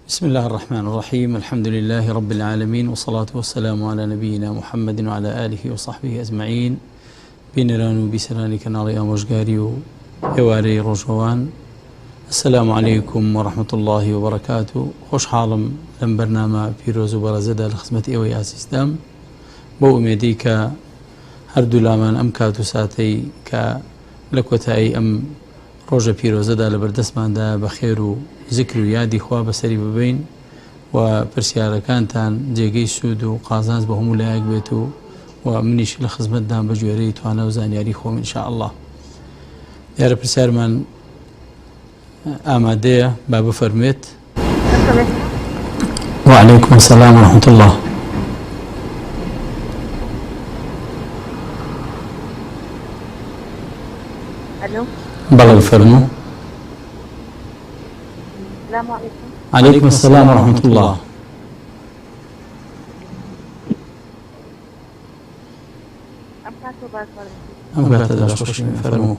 بسم اللە الرحمن الرحیم الحمد للە رب العالمین والصلاة والسلام علی نبینا محمد وعلی آله وصحبه اجمعین بینەران و بیسەرانی کەناڵی ئامۆژگاری و ئێوارەی ڕۆژەوان السلام علیکم ورحمة الله وبرکاته خۆشحاڵم لەم بەرنامە پیرۆز و بەڕێزەدا لە خزمەت ئێوەی ئازیزدام بەو ئومێدەی کە هەردوو لامان ئەم کات و ساتەی کە لە کۆتایی ئەم ڕۆژە پیرۆزەدا لەبەردەستماندایە بە خێر و زیکر و یادی خوا بەسەری ببەین و پرسیارەکانتان جێگەی سوود و قازانج بۆ هەموو لایەک بێت و و منیش لە خزمەتدام بە گوێرەی توانا و زانیاری خۆم ان شاء اللە. دیارە پرسیارمان ئامادەیە با بفەرموێت. وعلیکم السلام ورحمة الله. ئەلۆ. بەڵێ بفەرموو. سلام علیکم. علیکم السلام ورحمة الله. ئەم کاتە باش بەڕێز. ئەم کاتە باش خۆشی فەرموو.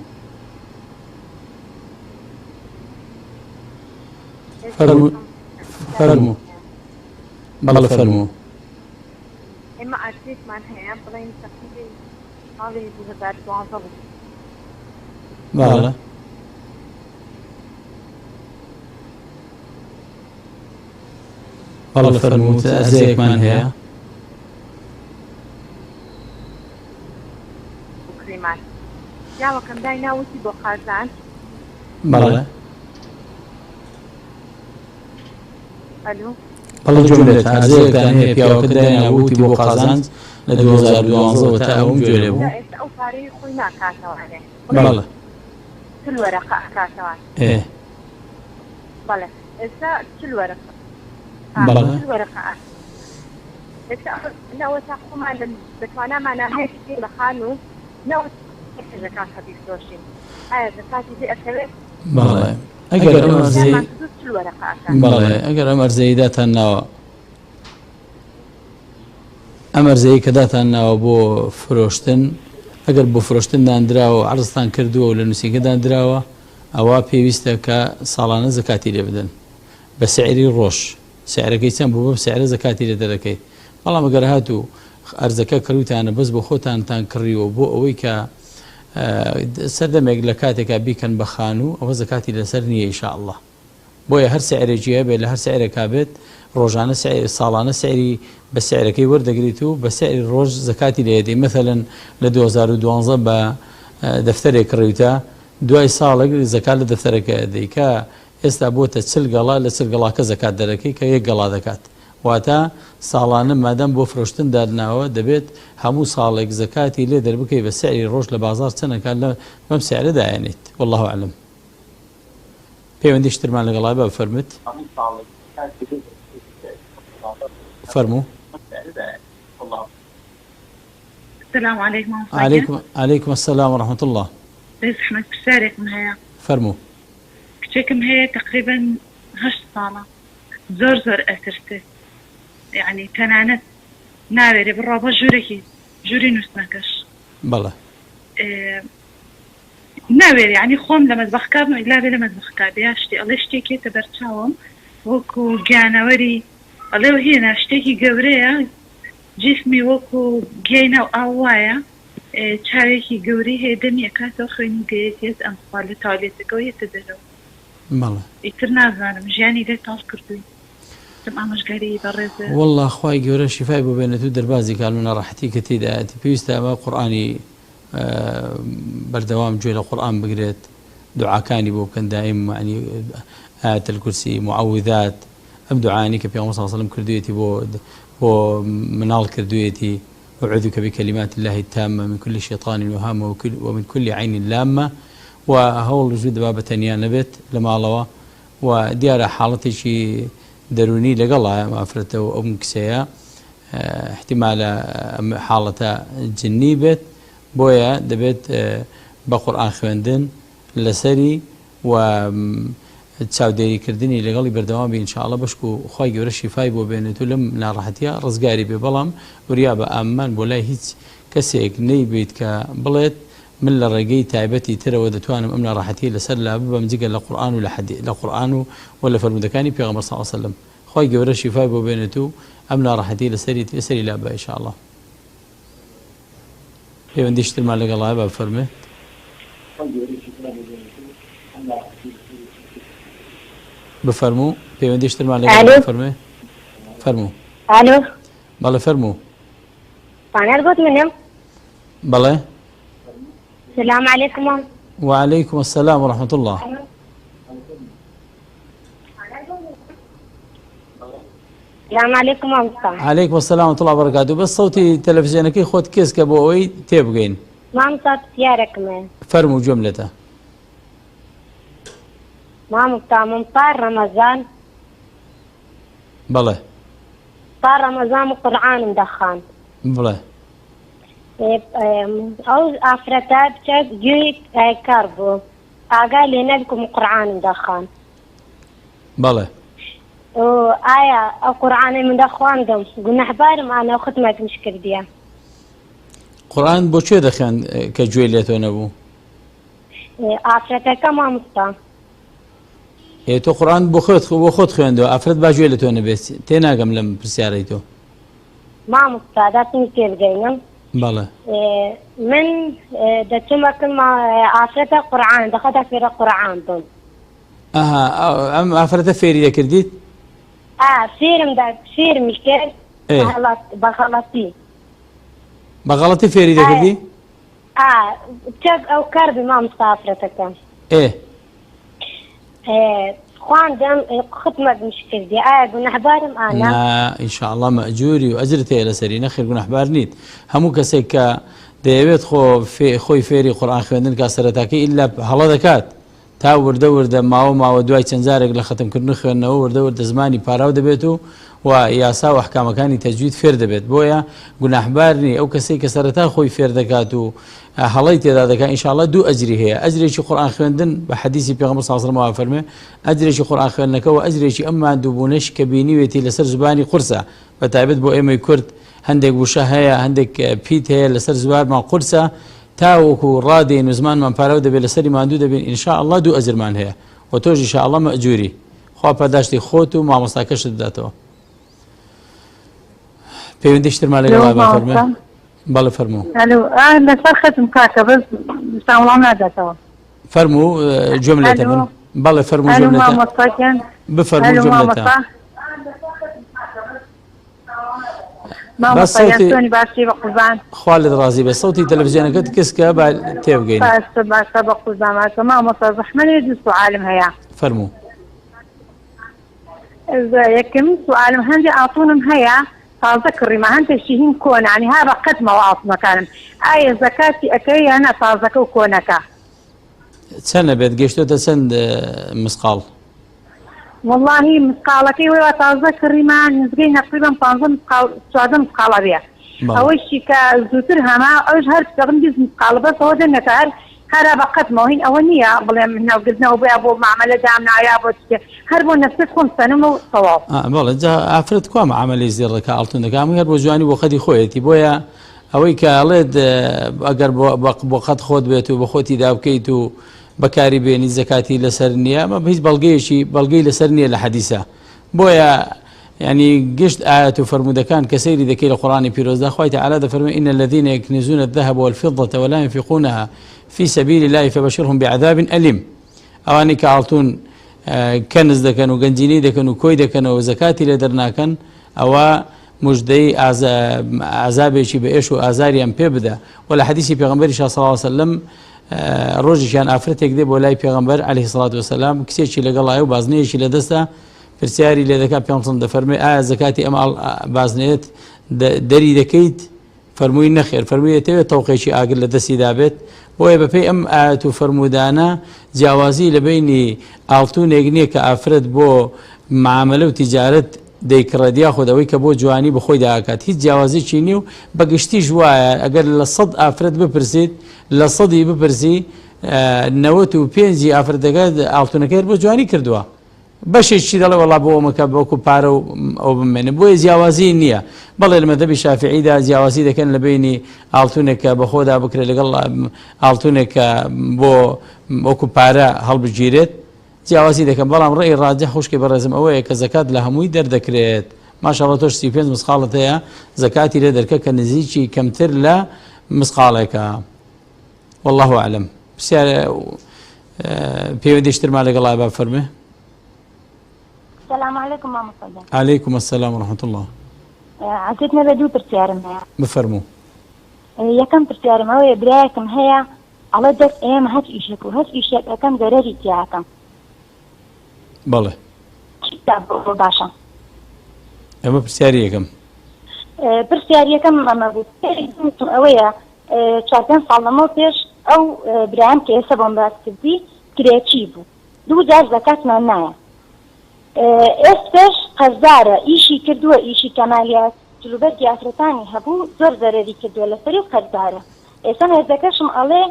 فەرموو فەرموو بەڵێ فەرموو. ئێمە ئارتێکمان هەیە بڵێن تەقریبەن ساڵی 2012 بوو. بەڵێ. بەڵێ فەرموو ئەرزەیەکمان هەیە. کڕیمان پیاوەکەم داینا وتی بۆ قازانج. بەڵێ. ئەلو. بەڵێ گوێم لێتە ئەرزەیەکتان هەیە پیاوەکە داینا وتی بۆ قازانج لە 2012 وە تا ئەوم گوێ لێ بوو. ئێستا ئەو پارەی خۆی ناکاتەوانێ. بەڵێ. 40 وەرەقە ئەکاتەوان. ئێ. بەڵێ ئێستا 40 وەرەقە. بەڵێ. 40 وەرەقە ئە. ئێستا نە ئەوەتا خۆمان لە توانامانا هەیە بکەین بە خانوو نە ئەوەتا زەکاتە بیفرۆشین ئایا زەکاتی لێ ئەکەوێت؟ بەڵێ ئەگەر ئەم ئەرزەی بەڵێ ئەگەر ئەم ئەرزەی داتان ناوە ئەم ئەرزەی کە داتان ناوە بۆ فرۆشتن ئەگەر بۆ فرۆشتن دانراوە عرضتان کردووە و لە نووسینگە دانراوە ئەوە پێویستە کە ساڵانە زەکاتی لێ بدەن بە سعری ڕۆژ سعرەکەی چەند بوو بەم سعرە زەکاتی لێ دەرەکەی بەڵام ئەگەر هاتوو ئەرزەکە کڕیوتانە بەس بۆ خۆتانتان کڕیوە بۆ ئەوەی کە سەردەمێک لە کاتێکا بیکەن بە خانوو ئەوە زەکاتی لەسەر نییە ان شاء اللە بۆیە هەر سعرێکی هەبێت لە هەر سعرێکا بێت ڕۆژانە سعر ساڵانە سعری بە سعرەکەی وەردەگریت و بە سعری ڕۆژ زەکاتی لێ دەی مەثەلەن لە 2012 بە دەفتەرێک کڕیوتە دوای ساڵێک زەکات لە دەفتەرەکە دەی کە ئێستا بۆتە 40 گەڵا لە 40 گەڵاکە زەکات دەرەکەی کە یەک گەڵا دەکات واتە ساڵانە مادام بۆ فرۆشتن دادناوە دەبێت هەموو ساڵێک زەکاتی لێ دەربکەی بە سعری ڕۆژ لە بازاڕ چەنە کات لە بەم سعرە دایەنێیت واللە اعلم پەیوەندیش ترمان لەگەڵا بە بفەرموت فەرموو. سلام علیکم مامۆستا گیان. علیکم علیکم السلام ورحمة اللە. بێزەحمەت پرسیارێکم هەیە. فەرموو. کچێکم هەیە تەقریبەن هەشت ساڵە زۆر زۆر ئەترسێ یەعنی تەنانەت ناوێرێ بڕوا بۆ ژوورێکی ژووری نووستنەکەش. بەڵێ. ناوێرێ یەعنی خۆم لە مەتبەخەکە بم ئیلا بێ لە مەتبەخەکە بێ یا شتێ ئەڵێ شتێک یەتە بەرچاوم وەکو گیانەوەری ئەڵێ هێنا شتێکی گەورەیە جیسمی وەکو گیای ناو ئاو وایە چاوێکی گەورەی هەیە دەمی ئەکاتەوە خوێنی دێت یەت ئەمخوا لە تاولێتەکەوە یەتە دەرەوە. بەڵێ. ئیتر نازانم ژیانی لێ تاڵ کردووین وتم ئامۆژگاری بەڕێزت. وەڵا خوای گەورە شیفای بۆ بێنێت و دەربازی کا لەو ناڕەحەتی کە تێیدایەتی پێویستە ئەمە قورئانی بەردەوام گوێ لە قورئان بگرێت دوعاکانی بۆ بکەن دایم یعنی آیة الکرسی معوذات ئەم دوعایانەی کە پێغەمبەر صلی اللە علیه و سلم کردوویەتی بۆ بۆ مناڵ کردوویەتی اعوذک بکلمات اللە التامە من کل شیطان وهامە ومن کل عین لامە و هەوڵ زوو دەبا بە تەنیا نەبێت لە ماڵەوە و دیارە حاڵەتێکی دەروونی لەگەڵە ئەم ئافرەتە و ئەم کچەیە احتیمالە ئەم حاڵەتە جنی بێت بۆیە دەبێت بە قورئان خوێندن لەسەری و چاودێری کردنی لەگەڵی بەردەوام بی ان شاء اللە بەشکو خوای گەورە شیفای بۆ بێنێت و لەم ناڕەحەتیە ڕزگاری بێ بەڵام وریابە ئاممان بۆ لای هیچ کەسێک نەیبیت کە بڵێت من لە ڕێگەی تایبەتی ترەوە دەتوانم ئەم ناڕەحەتیە لەسەر لاببەم جگە لە قورئان و لە حەدی لە قورئان و وە لە فەرموودەکانی پێغەمبەر صلی اللە علیە وسلم. خوای گەورە شیفای بۆ بێنێت و ئەم ناڕەحەتی لەسەری لەسەری لابا ان شاء اللە. پەیوەندیش ترمان لەگەڵایە با بفەرموێ. بفەرموو پەیوەندیش ترمان لەگەڵ ئالۆ بفەرموێ فەرموو. ئالۆ بەڵێ فەرموو. پانەر گوت منم. بەڵێ. سلام علیکم. وعلیکم السلام ورحمة الله. سلام علیکم مامۆستا. علیکم السلام ورحمة الله وبرکاته بەس سەوتی تەلەفزیۆنەکەی خۆت کز کە بۆ ئەوەی تێبگەین. مامۆستا پرسیارێکم هەیە. فەرموو گوێم لێتە. مامۆستا من پار ڕەمەزان. بەڵێ. پار ڕەمەزان من قورعانم دەخواند. بڵێ. ئەو ئافرەتە بچەک گوێی کەڕ بوو ئاگای لێ نەبوو من قورعانم دەخواند. بەڵێ. ئایا ئەو قورعانەی من دەخواندم گوناحبارم ئانا و ختمێکمش کردیە؟ قورئان بۆ کوێ دەخوێند کە گوێی لێ تۆ نەبوو؟ ئافرەتەکە مامۆستا. ئێ تۆ قورئان بۆ خۆت بۆ خۆت خوێندەوە ئافرەت با گوێ لە تۆ نەبێت تێناگەم لەم پرسیارەی تۆ. مامۆستا دەچم تێبگەینم. بەڵێ. من دەچمە کن ئافرەتە قورئان دەخەتە فێرە قورئان بم. ئەها ئەم ئافرەتە فێری دەکردیت؟ ئا فێرم دا فێرمی کرد بە غەڵەتی. بە غەڵەتی فێری دەکردی؟ ئا چەک ئەو کار بی مامۆستا ئافرەتەکە. ئێ. خواندم ختمەکمش کردی ئایا گوناحبارم ئانا؟ نا ان شاء الله مەئجوری و ئەجرت هەیە لەسەری نەخێر گوناحبار نیت هەموو کەسێک کە دەیەوێت خۆ خۆی فێری قورئان خوێندن کا سەرەتاکەی ئیلا هەڵە دەکات تا وردە وردە ماوە ماوە دوای چەند جارێک لە خەتم کردن و خوێندنەوە وردە وردە زمانی پاراو دەبێت و و یاسا و ئەحکامەکانی تەجوید فێر دەبێت بۆیە گوناحبار نی ئەو کەسەی کە سەرەتا خۆی فێر دەکات و هەڵەی تێدا دەکات ان شاء الله دوو ئەجری هەیە ئەجرێکی قورئان خوێندن بە حەدیسی پێغەمبەر صلی الله علیه و سلم فەرمێ ئەجرێکی قورئان خوێندنەکە و ئەجرێکی ئەم ماندووبوونەش کە بینیوێتی لەسەر زبانی قورسە بە تایبەت بۆ ئێمەی کورد هەندێک وشە هەیە هەندێک پیت هەیە لەسەر زوارمان قورسە تاوەکو ڕادێین و زمانمان پاراو دەبێت لەسەری ماندوو دەبین ان شاء اللە دوو ئەجرمان هەیە و تۆش ان شاء اللە مەئجوری خوا پاداشتی خۆت و مامۆستاکەشت بداتەوە پەیوەندی شترمان لەگەڵ لەو با فەرموێ مامۆستا بەڵێ فەرموو ئەلو ئا لەسەر خەتم کاکە بەس ستا وەڵام ناداتەوە فەرموو گوێم لێتە ئەلو من بەڵێ فەرموو ئەلو گوێم لێتە مامۆستا گیان بفەرموو ئەلو گوێم لێتە مامۆستا بەس مامۆستا گیان سەوتی چۆنی باشی بە قوربان خوا لێت ڕازی بێ سەوتی تەلەفزیۆنەکەت کز کە با تێبگەین باشە باشە بە قوربان باشە مامۆستا زەحمەت نیە دوو سوعالم هەیە فەرموو یەکەمین سوالم هەندێ ئاڵتونم هەیە تازە کڕیمە هەندێکی هین کۆنە ینی ها بە قەدمەوە ئاڵتونەکانم ئایا زەکاتی ئەکەوێ یا نا تازەکە و کۆنەکە؟ چەنە بێت گەشتۆتە چەند مسقاڵ؟ وەڵاهی مسقاڵەکەی وەی تازە کڕیمە نزگەی نەقریبەن پانزە مسقاڵ 14 مسقاڵ ئەبێ ئەوەیشی کە زووتر هەما ئەوش هەر دەڵم 20 مسقاڵ بەس ئەوە دەمێکە هەر هەرا بە قەدمەوە هین ئەوە نییە بڵێم هەڵگرتنەوە بۆ یا بۆ معامەلە دامنا یا بۆ چ هەر بۆ نەفسەت خۆم سەنم و تەواو. بەڵێ جا ئافرەت کوا معامەلەی زێڕ دەکا ئاڵتون دەکا هەمووی هەر بۆ جوانی بۆ قەدی خۆیەتی بۆیە ئەوەی کە ئەڵێت ئەگەر بۆ قەد خۆت بێت و بە خۆتی دابکەیت و بەکاری بێنیت زەکاتی لەسەر نییە ئەمە هیچ بەڵگەیەکی بەڵگەی لەسەر نییە لە حەدیسە بۆیە یعنی گشت ئاەت و فەرموودەکان کە سەیری دەکەی لە قورآانی پیرۆزدا خوای تعالی دەفەرمێ إن الذين يكنزون الذهب والفضة ولا ينفقونها في سبيل الله فبشرهم بعذاب أليم ئەوانەی کە ئاڵتون کەنز دەکەن و گەنجینەی دەکەن و کۆی دەکەنەوە زەکاتی لێ دەرناکەن ئەوە مژدەی ئازابێکی بە ئێش و ئازاریان پێ بدە و لە حەدیسی پێغەمبەری شا صلی الله علیه وسلم ڕۆژێکیان ئافرەتێک دێ بۆ لای پێغەمبەر علیه الصلاة والسلام کچێکی لەگەڵایە و بازنەیەکی لە دەستە پرسیاری لێ دەکات پێغەمبەر دەفەرمێ ئایا زەکاتی ئەم بازنەیەت دەری دەکەیت فەرمووی نەخێر، فەرمووی دەتەوێت تەوقێکی ئاگر لە دەستی دابێت؟ بۆیە بەپێی ئەم ئایەت و فەرموودانە جیاوازی لە بەینی ئاڵتونێک نییە کە ئافرەت بۆ معامەلە و تیجارەت دەیکڕێت یاخود ئەوەی کە بۆ جوانی بە خۆی داکات هیچ جیاوازیی نییە و بە گشتیش وایە ئەگەر لە سەد ئافرەت بپرسیت لە سەدی بپرسی 95 ئافرەتەکە ئاڵتونەکەی هەر بۆ جوانی کردووە. بەشێکیشی دەڵێ وەڵا بۆ ئەمەکە وەکو پارە و ئەو بمێنێ بۆیە جیاوازی نییە بەڵێ لە مەذهەبی شافعیدا جیاوازی دەکەن لە بینی ئاڵتونێک کە بەخۆدا بکرێت لەگەڵ ئاڵتونێک کە بۆ وەکو پارە هەڵبگیرێت. جیاوازی دەکەن بەڵام ڕێی ڕاجح خوشکی بەڕێزم ئەوەیە کە زەکات لە هەمووی دەردەکرێت ماشاءاللە تۆش 35 مسقاڵت هەیە زەکاتی لێ دەرکە کە نزیکی کەمتر لە مسقاڵێکە والله اعلم پرسیار پەیوەندیش ترمان لەگەڵ با فەرمێ السلام علیکم مامۆستا گیان. علیکم السلام و رحمة الله. عەزیەت نەبێ دوو پرسیارم هەیە. بفەرموو. یەکەم پرسیارم ئەوەیە برایەکم هەیە ئەڵێ دەست ئێمە هەچ ئیشێک و هەچ ئیشێک ئەکەم زەرەری تیا ئەکەم. بەڵێ. چی بکا بۆ ئەوە باشە؟ ئەمە پرسیاری یەکەم. پرسیاری یەکەم ئەمە بوو. پرسیاری دووەم ئەوەیە چوار پێنج ساڵ لەمەو پێش ئەو برایم کە ئێستا بۆم باس کردی کرێچی بوو. دوو جار زەکاتمان نایە ئێستەش قەرزارە ئیشی کردووە ئیشی کەمالیات جلوبەرگی ئافرەتانی هەبوو زۆر زەرەری کردووە لەسەری و قەرزارە ئێستا مێردەکەشم ئەڵێ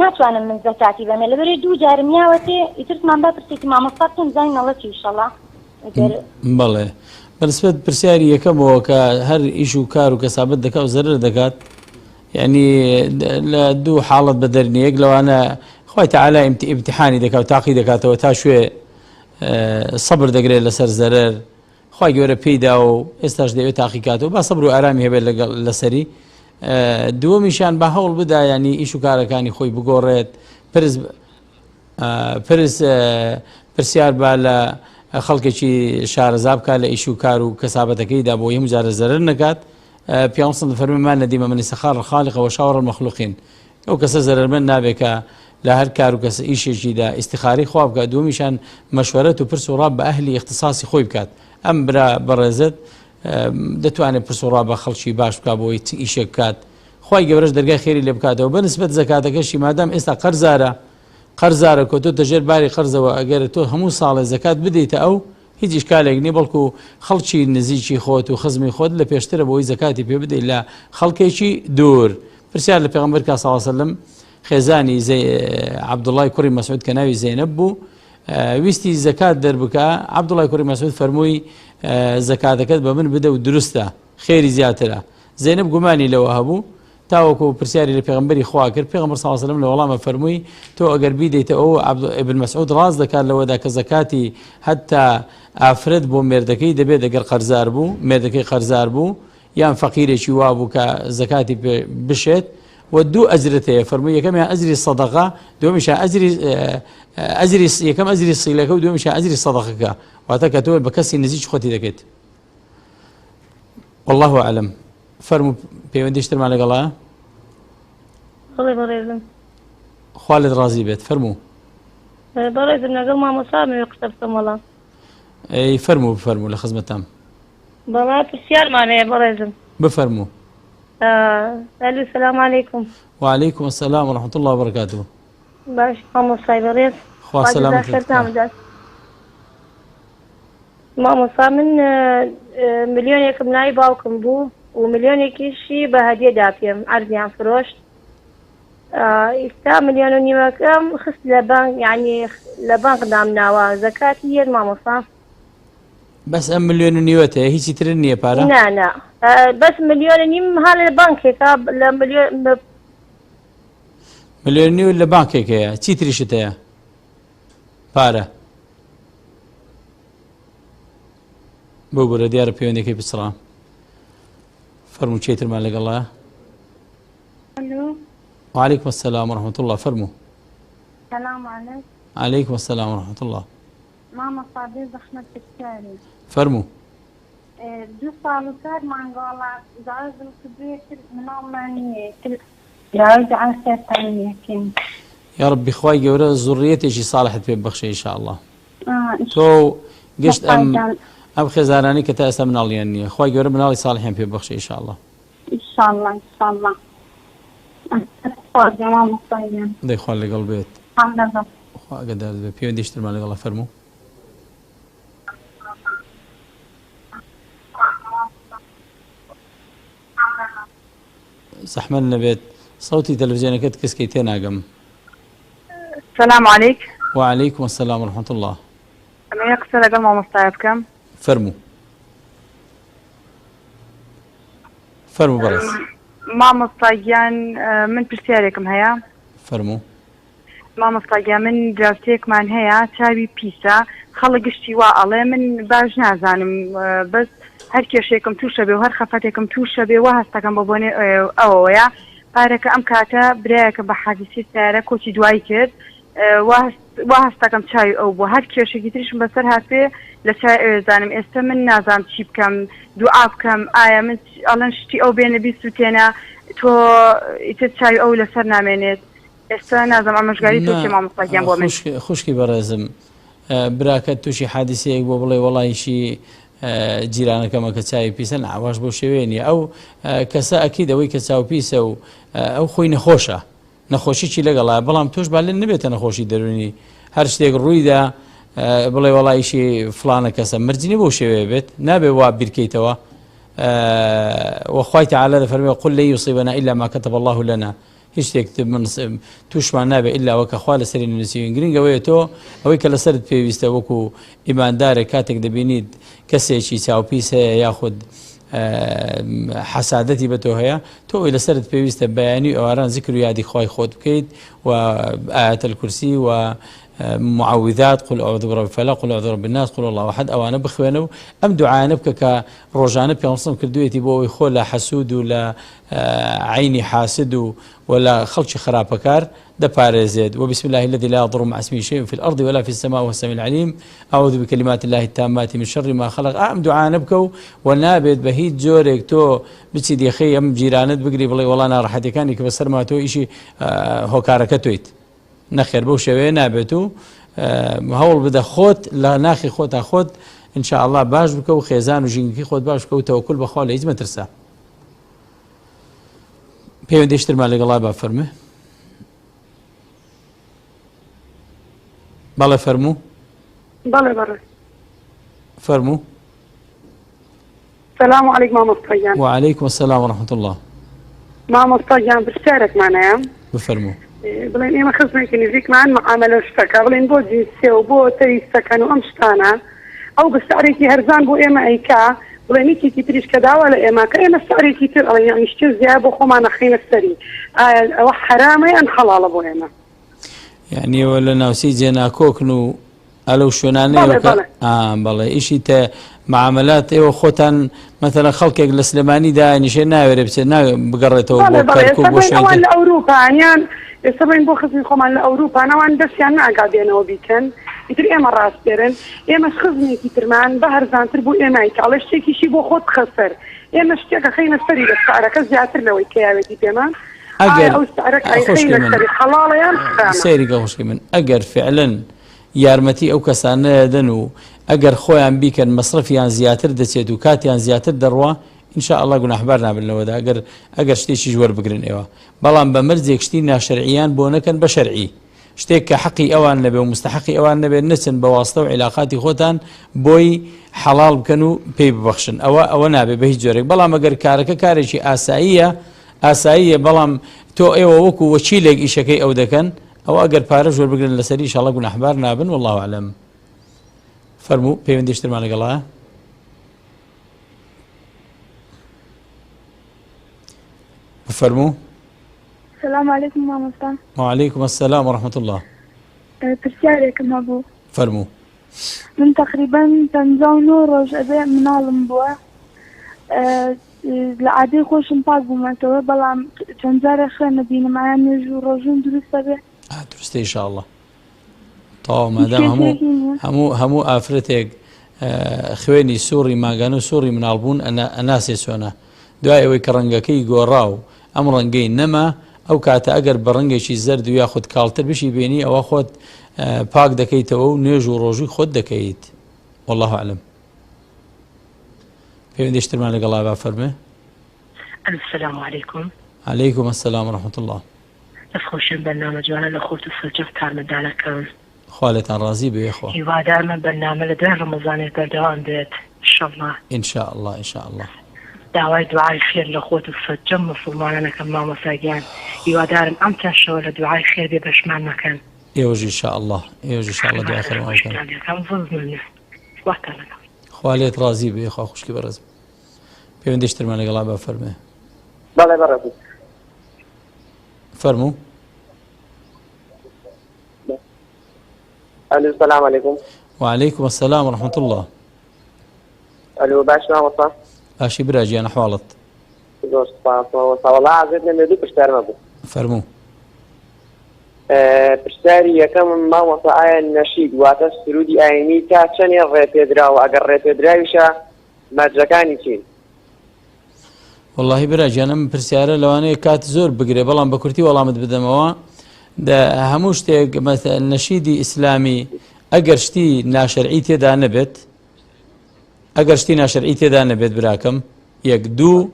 ناتوانم من زەکاتی بەمێ لەبەرێ دوو جارم یاوەتێ ئیترتمان با پرسێکی مامۆستا بکەین بزانین ئەڵێ چی ئیشەڵا ئەگەر بەڵێ بەنسبەت پرسیاری یەکەمەوە کە هەر ئیش و کار و کەسابەت دەکا و زەرەر دەکات یعنی لە دوو حاڵەت بەدەر نیە یەک لەوانە خوای تەعالا ئیمتیحانی دەکا و تاقی دەکاتەوە تا شوێ سەبر دەگرێت لەسەر زەرەر خوای گەورە پێی دا و ئێستاش دەیەوێت تاقی کاتەوە با سەبر و ئارامی هەبێت لەگەڵ لەسەری دووەمیشان بە هەوڵ بدا ینی ئیش و کارەکانی خۆی بگۆڕێت پرس پرس پرسیار با لە خەڵکێکی شارەزا بکات لە ئیش و کار و کەسابەتەکەیدا بۆ هەموو جارە زەرەر نەکات پیامبەر صلی فەرمی ما ندم من استخار الخالق وشاور المخلوقین ئەو کەسە زەرەرمەند نابێت کە لە هەر کار و کەس ئیشێکیدا ئیستیخارەی خوا بکات دووەمیشان مەشوەرەت و پرس و ڕا بە ئەهلی ئیختیساسی خۆی بکات ئەم برا بەڕێزت دەتوانێت پرس و ڕا بە خەڵکی باش بکات بۆی چ ئیشێک بکات خوای گەورەش دەرگای خێری لێ بکاتەوە بە نسبەت زەکاتەکەشی مادام ئێستا قەرزارە قەرزارە کەوتۆتە ژێر باری قەرزەوە ئەگەر تۆ هەموو ساڵێ زەکات بدەیتە ئەو هیچ ئیشکالێک نیە بەڵکو خەڵکی نزیکی خۆت و خزمی خۆت لە پێشترە بۆی زەکاتی پێ بدەیت لە خەڵکێکی دوور پرسیار لە پێغەمبەر کا صلی وسلم خێزانی عەبدوڵای کوڕی مەسعود کە ناوی زەینەب بوو ویستی زەکات دەربکە عەبدوڵای کوڕی مەسعود فەرمووی زەکاتەکەت بە من بدە و دروستە خێری زیاترە زەینەب گومانی لەوە هەبوو تاوەکو پرسیاری لە پێغەمبەری خوا کرد، پێغەمبەر صلی اللە علیە وسلم لە وەڵاما فەرمووی، تۆ ئەگەر بیدەیتە ئەو، ابن مسعود ڕاست دەکات لەوەدا کە زەکاتی هەتا ئافرەت بۆ مێردەکەی دەبێت ئەگەر قەرزار بوو، مێردەکەی قەرزار بوو یان فەقیرێکی وابوو کە زەکاتی پێ بشێت و دوو ئەجرت هەیە، فەرمووی یەکەمیان ئەجری سەدەقە، دووەمیشیان ئەجری ئەجری یەکەم ئەجری سیلەکە و دووەمیشیان ئەجری سەدەقەکە، واتە کە تۆ بە کەسی نزیکی خۆتی دەکەیت. واللە اعلم. فەرموو پەیوەندیش ترمان لەگەڵە؟ بەڵێ بەڕێزم. خوا لێت ڕازی بێت فەرموو. بەڕێزم لەگەڵ مامۆستا ئەمەوێ قسە بکەم وەڵا. ئەی فەرموو بفەرموو لە خزمەتام. بەڵا پرسیارمان هەیە بەڕێزم. بفەرموو. ئەلو سلام علیکم. وعلیکم السلام ورحمة الله وبرکاته. باش مامۆستای بەڕێز. خوا سەلامەتت بکا. مامۆستا من ملیۆنێکم لای باوکم بوو و ملیۆنێکیشی بە هەدیە دا پێم عەرزیان فرۆشت ئیستا ملیۆن و نیوەکەم خست لە بانک یعنی لە بانک دامناوە زەکاتی یەت مامۆستا بەس ئەم ملیۆن و نیوەت هەیە هیچی تر نییە پارە نا نا بەس ملیۆن و نیم ها لە بانکێکە لە ملیۆن ملیۆن نیو لە بانکێک هەیە چی تریشت هەیە پارە ببورە دیارە پەیوەندەکەی پچڕا فەرموو چێترمان لەگەڵە وعليكم السلام ورحمة الله فەرموو سلام عليكم عليكم السلام ورحمة الله مامۆستا بێ زەحمەت پرسیارێک فەرموو دوو ساڵ و چوار مانگە وەڵا زەواجم کردووە تر مناڵمان نییە تر داوای دوعای خێرتان لێکەین. یاڕەبی خوای گەورە زوڕیەتێکی ساڵحت پێ ببەخشێ ان شاء اللە تۆ و گشت ئەم ئەم خێزانانەی کە تا ئێستا مناڵیان نییە خوای گەورە مناڵی ساڵحیان پێ ببەخشێ ان شاء اللە. ان شاء اللە ان شاء اللە خۆش مامۆستا گیان. دەی خوا لەگەڵ بێت. خوا ئاگادارت بێت پەیوەندیش ترمان لەگەڵە فەرموو. زەحمەت نەبێت سەوتی تەلەفزیۆنەکەت کز کەی تێناگەم. سلام علیک. وعلیکم السلام ورحمة اللە. ئەمەوێ قسە لەگەڵ مامۆستایە بکەم. فەرموو فەرموو بەڕێز. مامۆستا گیان من پرسیارێکم هەیە. فەرموو. مامۆستا گیان من دراوسێکمان هەیە چاوی پیسە خەڵک گشتی وا ئەڵێ من باش نازانم بەس هەر کێشێکم تووشە بێ و هەر خەفەتێکم تووشە بێ وا هەستەکەم بە بۆنێ ئەوەیە پارەکە ئەم کاتە برایەکە بە حادیسی سیارە کۆچی دوایی کرد وا هەستەکەم چاوی ئەو بوو هەر کێشێکی تریشم بەسەر هاتبێ لە چای ئەوێ زانم ئێستا من نازانم چی بکەم دوعا بکەم ئایا من ئەڵێن شتی ئەو بێنە بیسوتێنە تۆ ئیتر چاوی ئەو لەسەر نامێنێت ئێستا نازم ئامۆژگاری تۆ چیە مامۆستا گیان بۆ من. خوشکی بەڕێزم براکەت تووشی حادیسەیەک بۆ بڵێ وەڵایشی جیرانەکەمە کە چاوی پیسە ناواش بۆ شێوەیە نیە ئەو کەسە ئەکید ئەوەی کە چاو پیسە و ئەو خۆی نەخۆشە نەخۆشیی لەگەڵا بەڵام تۆش با لێ نەبێتە نەخۆشی دەرونی هەر شتێک ڕوویدا بڵێ وەڵایشی فلانە کەسە مەرجی نیە بەو شێوەیە بێت نابێ وا بیرکەیتەوە وخوای تعالی دەفەرمێ قل لن يصيبنا إلا ما كتب الله لنا هیچ شتێک تووشمان نابێت ئیلا وەکە خوا لەسەری نووسیوین گرنگ ئەوەیە تۆ ئەوەی کە لەسەرت پێویستە وەکو ئیماندارێک کاتێک دەبینیت کەسێکی چاوپیس هەیە یاخود حەسادەتی بە تۆ هەیە تۆ ئەوەی لەسەرت پێویستە بەیانی و ئێواران زیکر و یادی خوای خۆت بکەیت و آیات الکرسی و معوذات قل اعوذ برب الفلق قل اعوذ برب الناس قل الله احد ئەوانە بخوێنە و ئەم دوعایانە بکە کە ڕۆژانە پێ کردوێتی بۆ ئەوەی خۆ لە حەسوود و لە عەینی حاسد و و لە خەڵکی خراپەکار دەپارێزێت، وبسم الله الذي لا يضر مع اسمه شيء في الأرض ولا في السماء وهو السميع العليم أعوذ بكلمات الله التامات من شر ما خلق ئا ئەم دوعانە بکە و و نابێت بە هیچ جۆرێک تۆ بچی دێخەی ئەم جیرانت بگری بڵێ وەڵا ناڕەحەتیەکانی کە بەسەرما تۆ ئیشی هۆکارەکە تۆیت نەخێر بەو شێوەیە نابێت و هەوڵ بدە خۆت لە ناخی خۆتا خۆت ان شاء الله باش بکە و خێزان و ژینگەکەی خۆت باش بکە و تەوەکول بەخوا لە هیچ مەترسە. پەیوەندیش ترمان لەگەڵا با فەرموێ بەڵێ فەرموو بەڵێ بەڕێ فەرموو سلام علیک مامۆستا گیان وعلیکم السلام ورحمة الله مامۆستا گیان پرسیارێکمان هەیە بفەرموو بڵێن ئێمە خزمێکی نزیکمان معاملە شتەکە بڵێن بۆ جنسیە و بۆ تەویستەکەن و ئەم شتانە ئەو بە سعرێکی هەرزان بۆ ئێمە ئەیکا، بڵێن یەکێکی تریش کە داوا لە ئێمە کە ئێمە سعرێکی تر ئەڵێن یەعنی شتێ زیاد بۆ خۆمان ئەخەینە سەری، ئایا ئەوە حەرامە یان حەڵاڵە بۆ ئێمە؟ یعنی ئێوە لە ناوچەی جێناکۆکن و ئەلەو شوێنانەیەوە بەڵێ کە بەڵێ. ئا بەڵێ ئیشی تە معاملات ئێوە خۆتان مەتەلەن خەڵکێک لە سلێمانی دانیشێ ناوێرێ بچێت نا بگەڕێتەوە بۆ بەڵێ بەڵێ کەرکوک ئێستا بۆ بڵێن شوێنی ئەوان تر لە ئەوروپان یان ئێستا بڵێن بۆ خزمی خۆمان لە ئەوروپان ئەوان دەستیان ناگا بێنەوە بیکەن ئیتر ئێمە ڕاسپێرن ئێمەش خزمێکی ترمان بە هەرزانتر بۆ ئێمە ئەیکا ئەڵێ شتێکیشی بۆ خۆت بخە سەر ئێمە شتێک ئەخەینە سەری لە سعرەکە زیاتر لەوەی کە یاوێتی پێمان ئایا ئەگەر ئەو سعرە کە خوشکی ئەیخەینە من سەری حەڵاڵە یان حەرامە؟ سەیری کە خوشکی من ئەگەر فعلەن یارمەتی ئەو کەسانە دەن و ئەگەر خۆیان بیکەن مەسرەفیان زیاتر دەچێت و کاتیان زیاتر دەڕوا ان شاء اللە گوناحبار نابن لەوەدا ئەگەر ئەگەر شتێکیش وەربگرن ئێوە بەڵام بە مەرجێک شتی ناشەرعیان بۆ نەکەن بە شەرعی شتێک کە حەقی ئەوان نەبێ و مستحقی ئەوان نەبێت نەچن بە واستە و عیلاقاتی خۆتان بۆی حەڵاڵ بکەن و پێی ببەخشن ئەوە ئەوە نابێ بە هیچ جۆرێک بەڵام ئەگەر کارەکە کارێکی ئاساییە ئاساییە بەڵام تۆ ئێوە وەکو وەکیلێک ئیشەکەی ئەو دەکەن ئەوە ئەگەر پارەش وەربگرن لەسەری ئیشاڵڵا گوناحبار نابن والله اعلم فەرموو پەیوەندیش ترمان لەگەڵایە بفەرموو سلام علیکم مامۆستا. وعلیکم السلام ورحمة الله. پرسیارێکم هەبوو. فەرموو. من تقریبا 59 ڕۆژ ئەبێ مناڵم بووە لە عادەی خۆشم پاک بوومەتەوە بەڵام چەند جارێک خوێن نەبینم ئایا نوێژ و ڕۆژووم دروستە بێ؟ دروستە ان شاء الله. تەواو مادام هەموو هەموو هەموو ئافرەتێک خوێنی سوڕی ماگانە و سوڕی مناڵبوون ئەناسێ چۆنە دوای ئەوەی کە ڕەنگەکەی گۆڕا و ئەم ڕەنگەی نەما ئەو کاتە ئەگەر بە ڕەنگێکی زەرد و یاخود کاڵتر بشی بینی ئەوە خۆت پاک دەکەیتەوە و نوێژ و ڕۆژووی خۆت دەکەیت والله اعلم پەیوەندیشترمان لەگەڵا با فەرمێ السلام علیکم علیکم السلام ورحمة الله دەست خۆش ئەم بەرنامە جوانە لە خۆت و سەرجەم کارمەندانەکان. خوا لێتان ڕازی بێ یەخوا. هیوادارم ئەم بەرنامە لە دوای ڕەمەزانیش بەردەوام بێت ان شاء اللە. ان شاء اللە ان شاء اللە. داوای دوعای خێر لە خۆت و سەرجەم موسڵمانان ئەکەم مامۆستا گیان هیوادارم ئەم چەند شەوە لە دوعای خێر بێ بەشمان مەکەن. ئێوەش ان شاء اللە ئێوەش ان شاء اللە دوعای خێرمان بکەن. خۆشتان لێکەم زۆر ممنون خواتان لەگەڵ. خوا لێت ڕازی بێ یەخوا خوشکی بەڕێزم. پەیوەندیش ترمان لەگەڵا با فەرموێ. بەڵێ بەڕێزم. فەرموو. ئەلو سلام علیکم. وعلیکم السلام ورحمة اللە. ئەلو باش مامۆستا. باشی برا گیان ئەحواڵت. زۆر سپاس مامۆستا وەڵا عەزێت نەبێ دوو پرسیارم هەبوو. فەرموو. پرسیاری یەکەم مامۆستا ئایا نەشید واتە سرودی ئاینی تا چەنێ ڕێپێدراوە ئەگەر ڕێپێدراویشە مەرجەکانی چین؟ وەڵاهی برا گیان ئەم پرسیارە لەوانەیە کات زۆر بگرێ بەڵام بە کورتی وەڵامت بدەمەوە هەموو شتێک نەشیدی ئیسلامی ئەگەر شتی ناشەرعی تێدا نەبێت ئەگەر شتی ناشەرعی تێدا نەبێت براکەم یەک دوو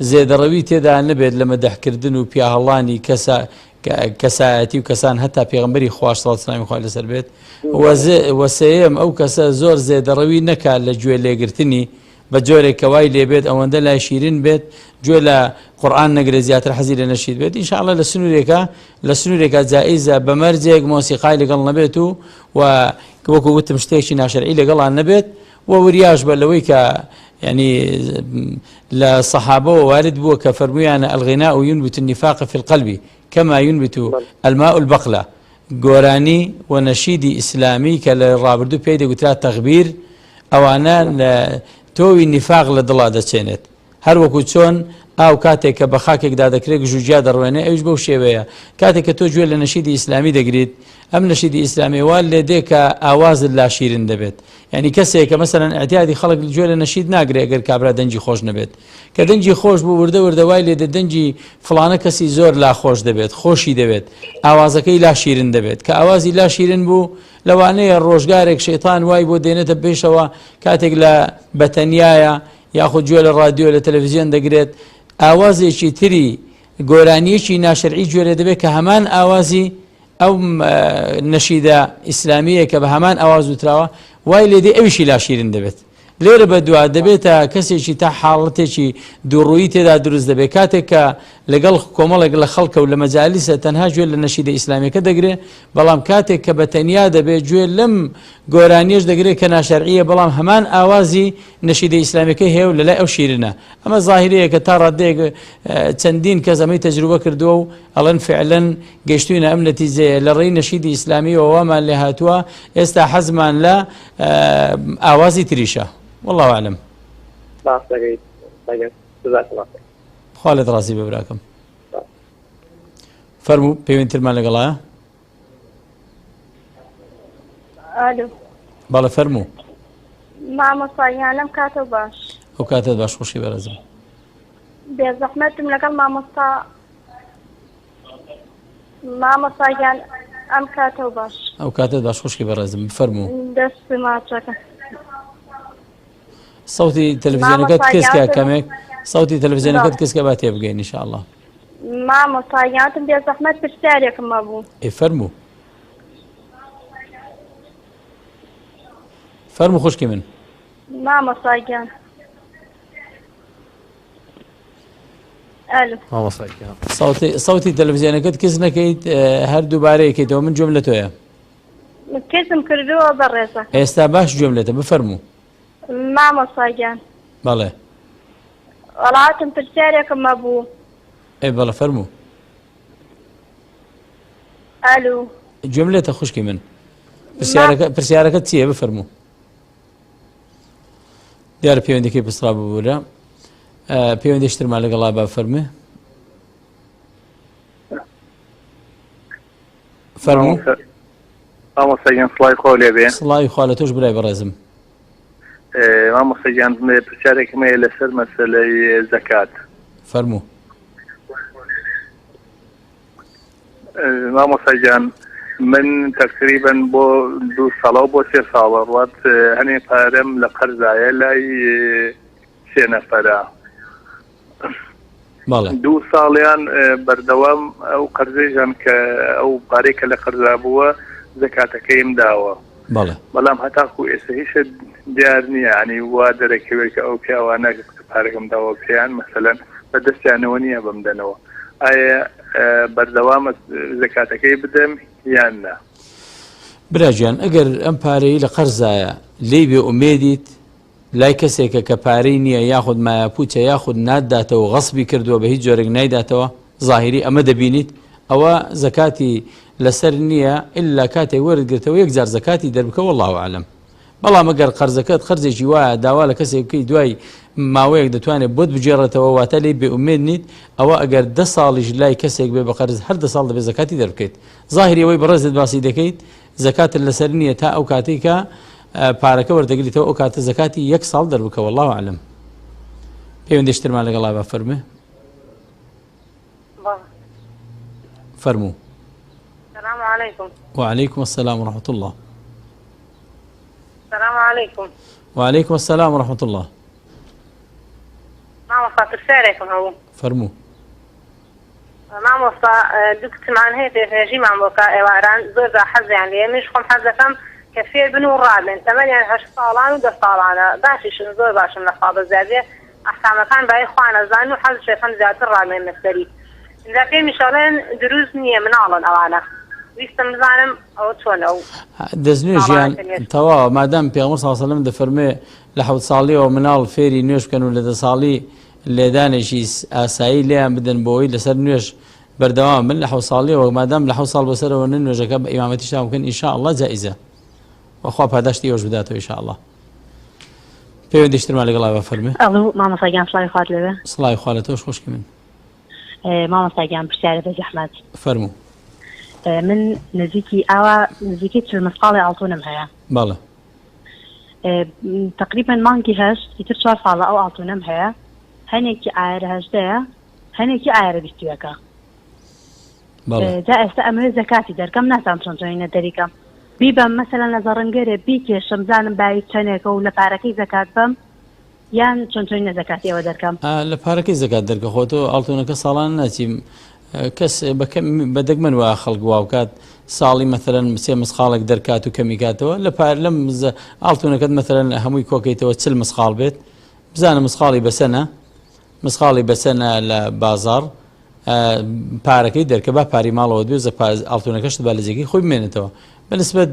زێدەڕەوی تێدا نەبێت لە مەدەحکردن و پیاهەڵانی کەسە کەسایەتی و کەسان هەتا پێغمبەری خواش سڵات سلامی خوای لەسەر بێت وەسەیەم ئەو کەسە زۆر زێدەڕەوی نەکات لە گوێ لێگرتنی بە جۆرێک کە وای لێ بێت ئەوەندە لای شیرین بێت گوێ لە قورئان نەگرێت زیاتر حەزی لە نەشید بێت ان شاء اللە لە سنوورێکا لە سنوورێکا جائیزە بە مەرجێک مۆسیقای لەگەڵ نەبێت و و وەکو وتم شتێکی ناشەرعی لەگەڵان نەبێت و وریاش بە لەوەی کە یعنی لە سەحابەوە وارد بووە کە فەرموویانە الغناء ينبت النفاق في القلب كما ينبت الماء البقلة گۆرانی و نەشیدی ئیسلامی کە لە ڕابردوو پێی دەگوترا تەغبیر، ئەوانە لە تۆوی نیفاق لە دڵا دەچێنێت. هەر وەکو چۆن ئاو کاتێک کە بە خاکێکدا دەکرێت گژوگیا دەڕوێنێ ئەویش بەو شێوەیە. کاتێک کە تۆ گوێ لە نەشیدی ئیسلامی دەگریت، ئەم نەشیدی ئیسلامیە وا لێ دێ کە ئاوازت لا شیرن دەبێت. یانی کەسێک کە مەسەلەن ئیعتیادی خەڵک گوێ لە نەشید ناگرێ گەر کابرا دەنگی خۆش نەبێت. کە دەنگی خۆش بوو وردە وردە وای لێ دێت دەنگی فڵانە کەسی زۆر لا خۆش دەبێت خۆشی دەوێت ئاوازەکەی لا شیرن دەبێت کە ئاوازی لا شیرن بوو لەوانەیە ڕۆژگارێک شەیتان وای بۆ دێنێتە پێشەوە کاتێک لە بەتەنیایە یاخود گوێ لە ڕادیۆ لە تەلەڤزیۆن دەگرێت ئاوازێکی تری گۆرانیەکی ناشەرعی گوێ لێ دەبێت کە هەمان ئاوازی ئەو نەشیدە ئیسلامیە کە بە هەمان ئاواز وتراوە وای لێدێ ئەویشی لا شیرن دەبێت لێرە بەدوا دەبێتە کەسێکی تا حاڵەتێکی دووڕوویی تێدا دروست دەبێت کاتێک کە لەگەڵ کۆمەڵێک لە خەڵکە و لە مەجالیسە تەنها گوێ لە نەشیدە ئیسلامیەکە دەگرێ بەڵام کاتێک کە بە تەنیا دەبێت گوێ لەم گۆرانیەش دەگرێت کە ناشەرعیە بەڵام هەمان ئاوازی نەشیدە ئیسلامیەکەی هەیە و لەلای ئەو شیرنە ئەمە زاهیرەیە کە تا ڕادەیەک چەندین کەس ئەمەی تەجروبە کردووە و ئەڵێن فعلەن گەیشتوینە ئەم نەتیجەیە لە ڕێی نەشیدی ئیسلامیەوە وامان لێ هاتووە ئێستا حەزمان لە ئاوازی تریشە والله اعلم. باس دەکەیت جزاک الله خير. خوا لێت ڕازی بێ براکەم. فەرموو پەیوەندترمان لەگەڵایە؟ ئالو. بەڵێ فەرموو. مامۆستا گیان لەم کاتەو باش. ئەو کاتەت باش خوشکی بەڕێزم. بێزەحمەتم لەگەڵ مامۆستا مامۆستا گیان ئەم کاتەو باش. ئەو کاتەت باش خوشکی بەڕێزم بفەرموو. دەست ماچەکە. سەوتی تەلەفزیۆنەکەت کز کە کەمێک سەوتی تەلەفزیۆنەکەت کز کە با تێبگەین ان شاء الله. مامۆستا گیان وتم بێزەحمەت پرسیارێکم هەبوو. ئەی فەرموو. فەرموو خوشکی من. مامۆستا گیان. ئەلو. مامۆستا گیان. سەوتی سەوتی تەلەفزیۆنەکەت کز نەکەیت هەر دووبارە یەکەیتەوە من گوێم لە تۆیە. کزم کردووە بەڕێزە. ئێستا باش گوێم لێتە بفەرموو. مامۆستا گیان. بەڵێ. وەڵا وتم پرسیارێکم هەبوو. ئەی بەڵێ فەرموو. ئەلو. گوێم لێتە خوشکی من. پرسیارەکە پرسیارەکەت چییە بفەرموو. دیارە پەیوەندەکەی پسرا ببوورە پەیوەندی شترمان لەگەڵا با فەرمێ فەرموو مامۆستا گیان سڵاوی خوا لێ بێ سڵاوی خوا لە تۆش برای بەڕێزم مامۆستا گیان پرسیارێکم هەیە لەسەر مەسەلەی زەکات فەرموو مامۆستا گیان من تەقریبەن بۆ دوو ساڵەوە بۆ سێ ساڵە ڕوات هەنێ پارەم لە قەرزایە لای سێ نەفەرە دوو ساڵیان بەردەوام ئەو قەرزەیان کە ئەو پارەی کە لە قەرزا بووە زەکاتەکەیم داوە بەڵام هەتاکو ئێستا هیچ دیار نییە ینی وا دەرەکەوێت کە ئەو پیاوانە کە پارەکەم داوە پێیان مەسەلەن بە دەستیانەوە نییە بمدەنەوە ئایا بەردەوامە زەکاتەکەی بدەم یان نا؟ برا گیان ئەگەر ئەم پارەی لە قەرزایە لێی بێ ئومێدیت لای کەسێکە کە پارەی نییە یاخود مایەپوچە یاخود ناتداتەوە غەسبی کردووە بە هیچ جۆرێک نایداتەوە زاهیری ئەمە دەبینیت ئەوە زەکاتی لەسەر نییە ئللا کاتێک وەرت گرتەوە یەک جار زەکاتی دەربکە واللە اعلم بەڵام ئەگەر قەرزەکەت قەرزێکی وایە داوا لە کەسێک بکەیت دوای ماوەیەک دەتوانێت بۆت بگێڕێتەوە واتە لێی بێ ئومێد نیت ئەوە ئەگەر دە ساڵیش لای کەسێک بێ بە قەرز هەر دە ساڵ دەبێت زەکاتی دەربکەیت زاهری ئەوەی بەڕێزت باسی دەکەیت زەکاتت لەسەر نییە تا ئەو کاتێک کە پارەکە وەردەگریتەوە ئەو کاتە زەکاتی یەک ساڵ دەربکە والله اعلم پەیوەندیشترمان لەگەڵا بە فەرمێ فەرموو. سلام علیکم. وعلیکم السلام ورحمة الله. سلام علیکم. وعلیکم السلام ورحمة الله. مامۆستا پرسیارێکم هەبوو. فەرموو. مامۆستا دوو کچمان هەیە پێشنوێژیمان بۆ کا ئێواران زۆر جار حەزیان لێیە منیش خۆم حەز دەکەم کە فێر بن و ڕابێن تەمەنیان هەشت ساڵان و دە ساڵانە باشیشن زۆر باشن لە خوا بەزیادێ ئەحکامەکان بای خوا نەزانن و حەزش ئەکەم زیاتر ڕابێن لەسەری ئینجا پێمیش ئەڵێن دروست نییە مناڵن ئەوانە ویستم بزانم ئەوە چۆنە و دەستنوێژیان مناڵانە کە نوێژ تەواوە مادام پێغەمبەر صلی الله علیه و سلم دەفەرموێ لە حەوت ساڵیەوە مناڵ فێری نوێژ بکەن و لە دە ساڵی لێدانێکی ئاسایی لێیان بدەن بۆ ئەوەی لەسەر نوێژ بەردەوام بن لە حەوت ساڵیەوە مادام لە حەوت ساڵ بەسەرەوە نە نوێژەکە بە ئیمامەتیشتان بکەن ان شاء الله جائزە وخوا پاداشتی ئێوەش بداتەوە ان شاء الله پەیوەندیش ترمان لەگەڵا بە فەرموێ. ئەڵو مامۆستا گیان سڵاوی خوات لێبێ. سڵاوی خوا لە تۆش خوشکی من. مامۆستا گیان پرسیارە بێ زەحمەت. فەرموو. من نزیکی ئاوا نزیکەی چل مسقاڵی ئاڵتونم هەیە. بەڵێ. تقریبا مانگی هەشت ئیتر چوار ساڵە ئەو ئاڵتونەم هەیە هەنێکی عایەرە هەژدەیە هەنێکی عایەرە بیست و یەکە. جا ئێستا ئەمەوێ زەکاتی دەرکەم نازانم چۆن چۆنینە دەریکەم بیبەم مەسەلەن لە زەڕنگەرێ بیکێشم بزانم بایی چەنێکە و لە پارەکەی زەکات بەم یان چۆن چۆنینە زەکاتی ئەوە دەرکەم؟ لە پارەکەی زەکات دەرکە خۆ تۆ ئاڵتونەکە ساڵانە ناچی کەس بە دەگمەن وا خەڵک وا بکات ساڵی مەثلەن سێ مسقاڵێک دەرکات و کەمی کاتەوە لە پار لەم ئاڵتونەکەت مەثلەن هەمووی کۆکەیتەوە چل مسقاڵ بێت بزانە مسقاڵی بەسەنە مسقاڵی بەسەنە لە بازاڕ پارەکەی دەرکە با پاری ماڵەوە دوێ ئاڵتونەکەشت با لە جێگەی خۆی بمێنێتەوە بە نسبەت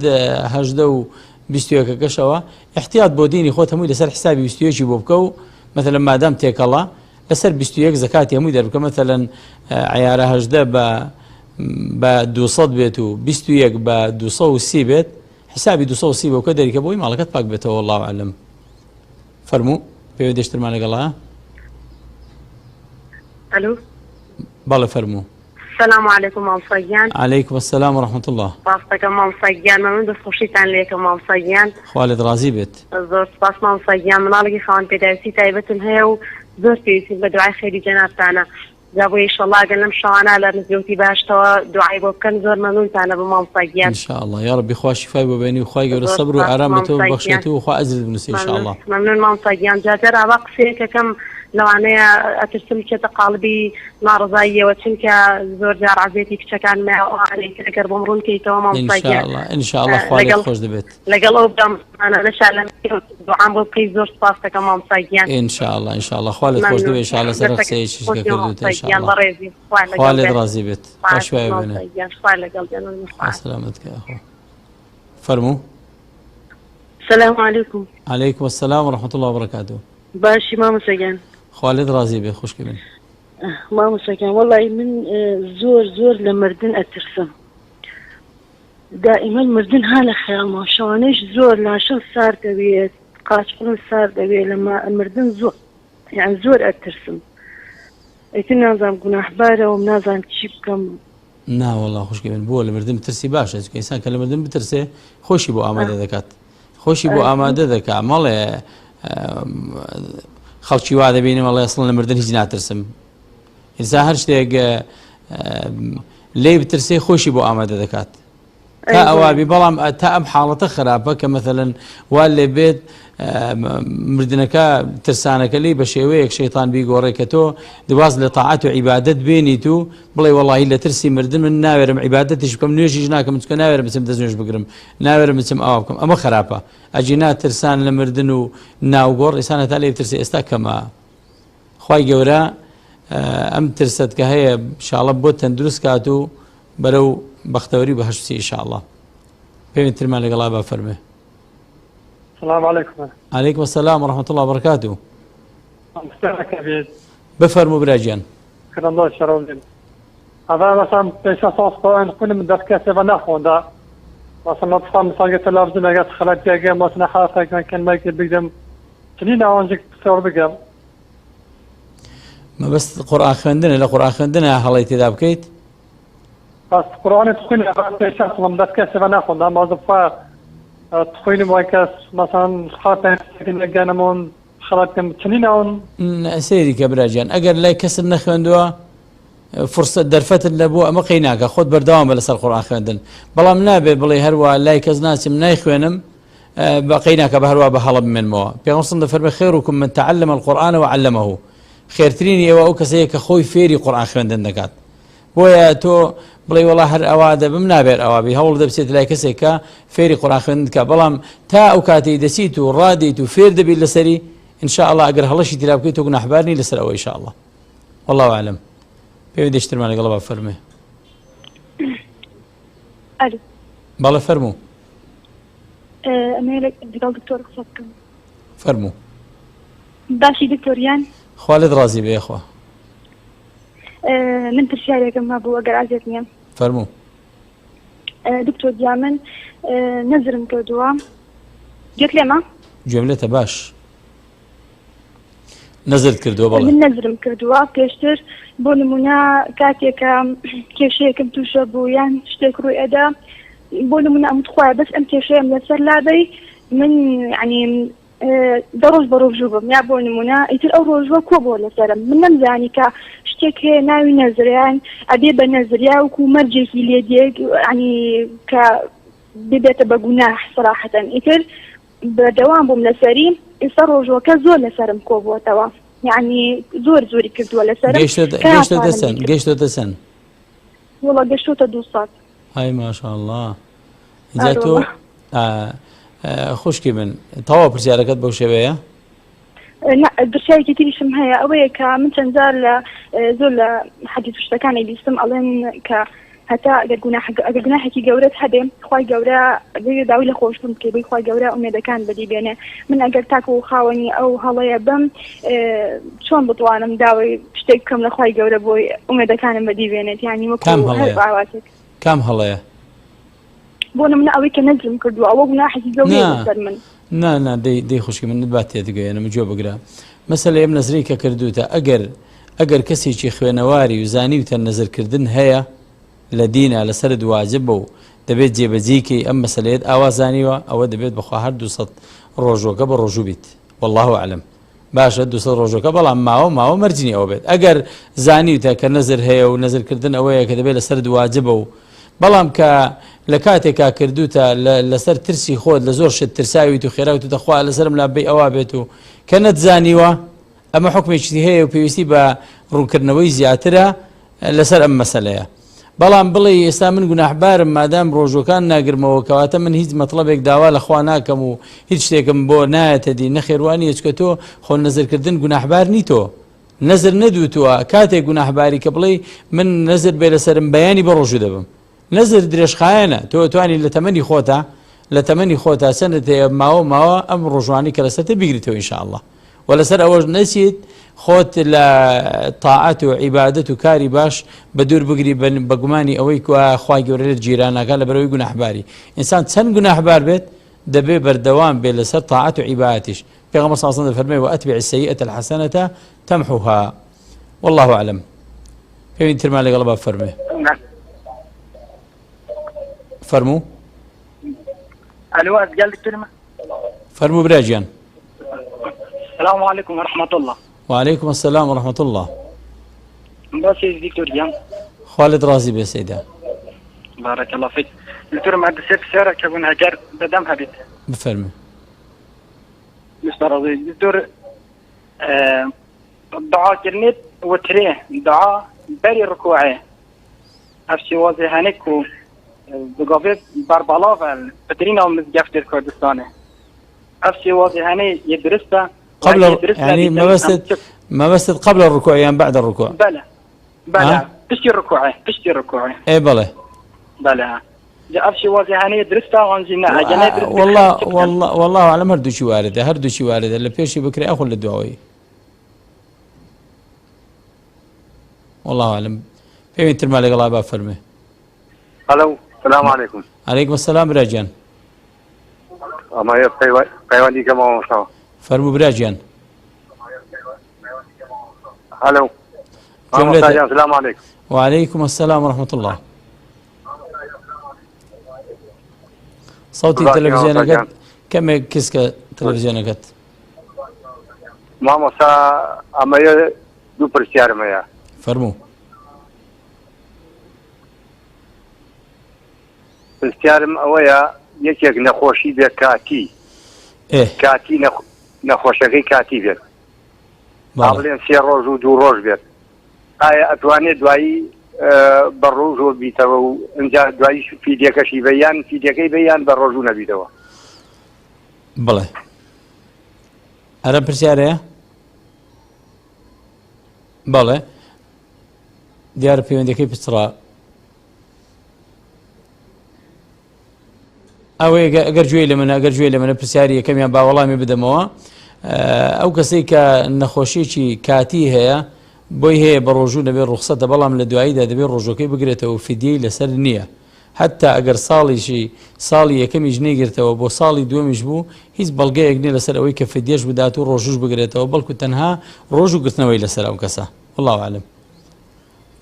هەژدە و بیستویەکەکەشەوە احتیاط بۆ دینی خۆت هەمووی لەسەر حسابی بیستویەکی بۆ بکە و مەثلەن مادام تێکەڵە لەسەر 21 زەکاتی هەمووی دەربکە مەثلەن عیارە هەژدە بە بە 200 بێت و 21 بە 230 بێت حسابی 230 بۆ بکە دەریکە بۆی ماڵەکەت پاک بێتەوە والله اعلم فەرموو پەیوەندیشترمان لەگەڵە ئەلو بەڵێ فەرموو. سلام علیکم مامۆستا گیان. علیکم السلام و رحمة اللە. سپاس دەکەم مامۆستا گیان مەمنون دەستخۆشیتان لێکەم مامۆستا گیان. خوا لێت ڕازی بێت. زۆر سپاس مامۆستا گیان مناڵێکی خاوەن پێداویستی تایبەتم هەیە و زۆر پێویستیم بە دوعای خێری جەنابتانە جا بۆیە ئیشەڵا گەر لەم شەوانە لە مزگەوتی بەهەشتەوە دوعای بۆ بکەن زۆر مەمنونتانە بم مامۆستا گیان. ان شاء اللە یاڕەبی خوا شیفای بۆ بێنی و خوای گەورە زۆر سەبر و سپاس ئارام بە تۆ مامۆستا گیان. ببەخشێت و خوا ئەجرت بنووسێ ان شاء مەمنون اللە. مەمنون مامۆستا گیان جا جار ئاوا قسەیەکەکەم لەوانەیە ئەترسم بچێتە قاڵبی ناڕەزاییەوە چونکە زۆر جار عەزێتی کچەکانمە ئەوانەی تر گەر بۆم ڕوون کەیتەوە مامۆستا گیان ان شاء اللە ان شاء اللە خوا لێت لەگەڵ خۆش دەبێت. لەگەڵ ئەو برا موسڵمانانەشا لەم دوعام بۆ بکەی زۆر سوپاست دەکەم مامۆستا گیان. ان شاء اللە ان شاء اللە خوا لێت خۆش مەمنون دەبێت ان شاء اللە سەر دەستەکەت قسەیەکیش خۆش کە بێ کردووتە مامۆستا ان شاء گیان اللە بەڕێزی خوا خوا لەگەڵ لێت بێت ڕازی بێت خوا سوپاس شفای بێنێ مامۆستا گیان خوا لەگەڵ بێ مەمنون خوا خوا سەلامەت کە ئەخوا فەرموو. سلام علیکم. علیکم السلام و رحمة اللە و برکاته. باشی مامۆستا گیان. خوا لێت ڕازی بێ خوشکی من. مامۆستا گیان وەڵی من زۆر زۆر لە مردن ئەترسم دائیمەن مردن ها لە خەیاڵمەوە شەوانەیش زۆر لاشەم سارد دەبێت قاچقڵم سارد دەبێت لە مردن زۆر یان زۆر ئەترسم ئیتر نازانم گوناحبارەوەم نازانم چی بکەم نا وەڵا خوشکی من بۆ لە مردن بترسی باشە چونکە ئینسان کە لە مردن بترسێ خۆشی بۆ ئامادە دەکات خۆشی بۆ ئامادە دەکا مەڵێ خەڵکی وا دەبینم ئەڵێ ئەسڵەن لە مردن هیچ ناترسم ئینسان هەر شتێک لێی بترسێ خۆشی بۆ ئامادە دەکات تا ئەوابی بەڵام تا ئەم حاڵەتە خراپە کە مەثلەن وا لێ بێت مردنەکە ترسانەکە لی بە شێوەیەک شەیتان بیگۆڕێ کە تۆ دواز لە تاعەت و عیبادەت بێنیت و بڵێ وەڵی لە ترسی مردن من ناوێرم عیبادەتیش بکەم نوێژیش ناکەم چکە ناوێرم بچم دەست نوێژ بگرم ناوێرم بچم ئاوا بکەم ئەمە خراپە ئەگینا ترسان لە مردن و ناوگۆڕ ئینسان هەتا لێ بترسێ ئێستا کەمە خوای گەورە ئەم ترسەت کە هەیە شاڵە بۆ تەندروست کات و بەرەو بەختەوەری بەهەشت بچی ئیشاڵڵا پێوێن ترمان لەگەڵا با فەرمێ سلام علیکم علیکم السلام و رحمة الله وبرکاته بفەرموو برا گیان کرم الله شەرەف لێ. ئەڤە مەسەلەن پێنج شەش ساڵ قورئان خوێنم دەست کەسێ ڤە نەخۆندا مەسەلەن مە بخوام مساگە تەلەڤزیۆن ئەگەر خەلەتیەگەم وەتنە حەرفێک من کەلمەێ بگرم چنی ناوەنجک فێڕ بگەم. مەبەست قورئان خوێندنە لە قورئان خوێندنە هەڵەی تێدا بکەیت؟ بەس قورئانێ تخوینە ئەڤە پێنج شەش ساڵم دەست کەسێ ڤە نەخۆندا مازم خوا تخوینم وای کەس مەسەلەن حەرفێک نەگەنمون خەڵەتم چنی ناون. سەیری کە برا گیان ئەگەر لای کەست نەخوێندووە فرسەت دەرفەتت نەبووە ئەمە قەی ناکە خۆت بەردەوام بە لەسەر قورئان خوێندن بەڵام نابێ بڵێ هەروە لای کەس ناچم نایخوێنم بە قەی ناکە بە هەروە بە هەڵە بمێنمەوە پێغەمبەر صلی دەفەرمێ خێرکم من تعلم القرآن وعلمه خێرترینی ئێوە ئەو کەسەیە کە خۆی فێری قورئان خوێندن دەکات بۆیە تۆ بڵێ وەڵا هەر ئەوا دەبم نابێت ئەوا بی هەوڵ دەبچێت لای کەسێک کە فێری قورئان خوێندن بکات بەڵام تا ئەو کاتەی دەچیت و ڕادیت و فێر دەبیت لەسەری ان شاء الله ئەگەر هەڵەشی تیرا بکەیت تۆ گوناحبار نی لەسەر ئەوە ان شاء الله والله اعلم پەیوەندی شترمان لەگەڵ با فەرمێ ئەلو بەڵێ فەرموو ئەمەوێ لەگەڵ دکتۆر قسە بکەم فەرموو باشی دکتۆریان خوا لێت ڕازی بێ خوا من پرسیارێکم هەبوو ئەگەر ئازیەت نییە. فەرموو. دکتۆر گیان من نەزرم کردووە گوێت لێمە؟ گوێم لێتە باش. نەزرت کردووە بەڵێ. من نەزرم کردووە پێشتر بۆ نمونە کاتێکە کێشەیەکم تووشە بوو یان شتێک ڕووی ئەدا بۆ نمونە ئەم خوایە بەس ئەم کێشەیەم لەسەر لابەی من یعنی دە ڕۆژ بە ڕۆژوو بم یا بۆ نمونە ئیتر ئەو ڕۆژوە کۆ بۆ لەسەرم من نەمزانی کە شتێک هەیە ناوی نەزریان ئەبێ بە نەزر یا وەکو مەرجێکی لێ دێت ینی کە ببێتە بە گوناح سەراحەتەن ئیتر بەردەوام بووم لەسەری ئێستا ڕۆژوەکە زۆر لەسەرم کۆ بووەتەوە یعنی زۆر زۆری کردووە لەسەرم گەیشتە چەند گەیشتە چەند وەڵا گەشتۆتە 200 های ماشاءاللە جا تۆ خوشکی من تەواو پرسیارەکەت بەو شێوەیە؟ پرسیارێکی تریشم هەیە ئەوەیە کە من چەند جار لە زۆر لە حەدیث شتەکانی بیستم ئەڵێن کە هەتا ئەگەر گوناح ئەگەر گوناحێکی گەورەت هەبێ خوای گەورە دەبێ داوای لە خۆشبوون بکەی بۆی خوای گەورە ئومێدەکان بەدی بێنێ من ئەگەر تاکو خاوەنی ئەو هەڵەیە بم چۆن بتوانم داوای شتێک بکەم لە خوای گەورە بۆی ئومێدەکانم بەدی بێنێت یعنی وەکو کام هەر هەڵەیە ئاواتێک کام هەڵەیە بۆ نمونە ئەوەی کە نەزرم کردووە ئەوە گوناحێکی گەورەیە نا لەسەر من. نا نا دەی دەی خوشکی من با تێتگەیەنم گوێ بگرە مەسەلە ئەم نەزرەی کە کردووتە ئەگەر ئەگەر کەسێکی خوێنەواری و زانیوتە نەزرکردن هەیە لە دینە لەسەرت واجبە و دەبێت جێبەجێی کەی ئەم مەسەلەیەت ئاوا زانیوە ئەوە دەبێت بەخوا هەر 200 ڕۆژوەکە بە ڕۆژوو بیت والله اعلم باشە 200 ڕۆژەکە بەڵام ماوە ماوە مەرج نیە ئەوە بێت ئەگەر زانیوتە کە نەزر هەیە و نەزرکردن ئەوەیە کە دەبێت لەسەرت واجبە و بەڵام کە لە کاتێکا کردوتە لەسەر ترسی خۆت لە زۆر شت ترساویت و خێرا وتوتە خوا لەسەرم لابەی ئەوا بێت و کە نەتزانیوە ئەمە حوکمێکی هەیە و پێویستی بە ڕوونکردنەوەی زیاترە لەسەر ئەم مەسەلەیە بەڵام بڵێی ئێستا من گوناحبارم مادام ڕۆژوەکان ناگرمەوە کەواتە من هیچ مەتڵەبێک داوا لە خوا ناکەم و هیچ شتێکم بۆ نایەتە دی نەخێر وا نییە چکە تۆ خۆ نەزرکردن گوناحبار نی تۆ نەزر نەدوتووە کاتێک گوناحباری کە بڵێی من نەزر بێ لەسەرم بەیانی بە ڕۆژوو دەبم نەزر درێژخایەنە تۆ توانی لە تەمەنی خۆتا لە تەمەنی خۆتا چەندت هەیە ماوە ماوە ئەم ڕۆژوانی کە لەسەرتە بیگریتەوە ان شاء الله وە لەسەر ئەوەش نەچیت خۆت لە تاعەت و عیبادەت و کاری باش بە دوور بگری بە گومانی ئەوەی کوا خوای گەورە لێت گیرا ناکات لەبەرئەوەی گوناحباری ئینسان چەند گوناحبار بێت دەبێ بەردەوام بێت لەسەر تاعەت و عیبادەتیش پێغەمبەر صلی الله علیه و سلم دەفەرمێ واتبع السیئة الحسنة تمحها والله اعلم پێوی ترمان لەگەڵ با فەرمێ فەرموو الو ازگل دكتور فەرموو برا گیان. السلام علیکم ورحمة الله. وعلیکم السلام ورحمة الله. باسی دکتۆر گیان. خوا لێت ڕازی بێ سەیدا. بارك الله فيك. دکتۆر ما دسێ پرسیارە کە بوون هەگەر بەدەم هەبێت. بفەرموو. مستر ڕازی دکتۆر دعاکردنت وترێ دعا بەری ڕکوعێ ئەف شێوازێ هەنێک و بگاڤێ بەربەڵاڤە پترین ئەو مزگەفتێ کوردستانێ ئەف شێوازێ هەنێ یە درستە قبل يعني مەبەستت مەبەستت قبل الركوع یان بعد الركوع بەلە بەلە پشتی ڕکوعێ پشتی ڕکوعێ ئێ بەڵێ بەلە جا ئەف شێوازێ هەنێ درستە وانجی نا ئەگەر نێ درست والله والله والله اعلم هەردووکی واردە هەردووکی واردە لە پێشی بکرێ ئەخۆ لە دواوەی والله اعلم. پێوی ترمان لەگەڵا با فەرمێ. هەلو سلام علیکم. علیکم السلام برا گیان. ئەمە پەیوەندی کە مامۆستا. فەرموو برا گیان. هەلو مامۆستا گیان سلام علیکم. وعلیکم السلام ورحمة الله. صوتی تەلەڤیزیۆنەکەت کەمێک کسکە تەلەڤیزیۆنەکەت. مامۆستا ئەمەیە دوو پرسیارم هەیە. فەرموو. پرسیارم ئەوەیە یەکێک نەخۆشی بێت کاتی کاتی نەخۆشەکەی کاتی بێت با بڵێن سێ ڕۆژ و دوو ڕۆژ بێت ئایا ئەتوانێت دوایی بە ڕۆژۆ بیتەوە و ئینجا دوایی فیدیەکەشی بە یان فیدیەکەی بە یان بە ڕۆژوو نەبیتەوە؟ بڵێ ئەرە پرسیارەیە؟ بەڵێ دیارە پەیوەندەکەی پچڕا ئەوەیە ئەگەر گوێی لە منە ئەگەر گوێی لە منە پرسیاری یەکەمیان با وەڵامی بدەمەوە ئەو کەسەی کە نەخۆشیێکی کاتی هەیە بۆی هەیە بە ڕۆژوو نەبێ ڕوخسەتە بەڵام لە دواییدا دەبێت ڕۆژەکەی بگرێتەوە و فدیەی لەسەر نییە حتا ئەگەر ساڵیشی ساڵی یەکەمیش نەیگرتەوە بۆ ساڵی دووەمیش بوو هیچ بەڵگەیەک نییە لەسەر ئەوەی کە فدیەش بدات و ڕۆژوش بگرێتەوە بەڵکو تەنها ڕۆژ و گرتنەوەی لەسەر ئەو کەسە والله اعلم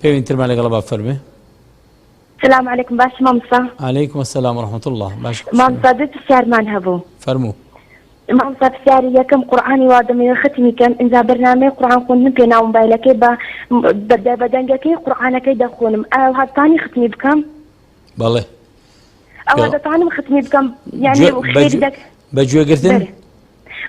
پێوین ترمان لەگەڵ با فەرمێ سلام علیکم باشی مامۆستا. علیکم السلام و رحمة اللە باش مامۆستا دوو پرسیارمان هەبوو. فەرموو. مامۆستا پرسیاری یەکەم قورئانی وا دەمەوێ ختمی کەم ئینجا بەرنامەی قورئان خوندنم پێ ناو مۆبایلەکەی بە بە دەنگەکەی قورئانەکەی دەخونم ئایا دەتوانی ختمی بکەم؟ بەڵێ. ئەوە دەتوانم ختمی بکەم یانی خێری دەک بە گوێگرتن؟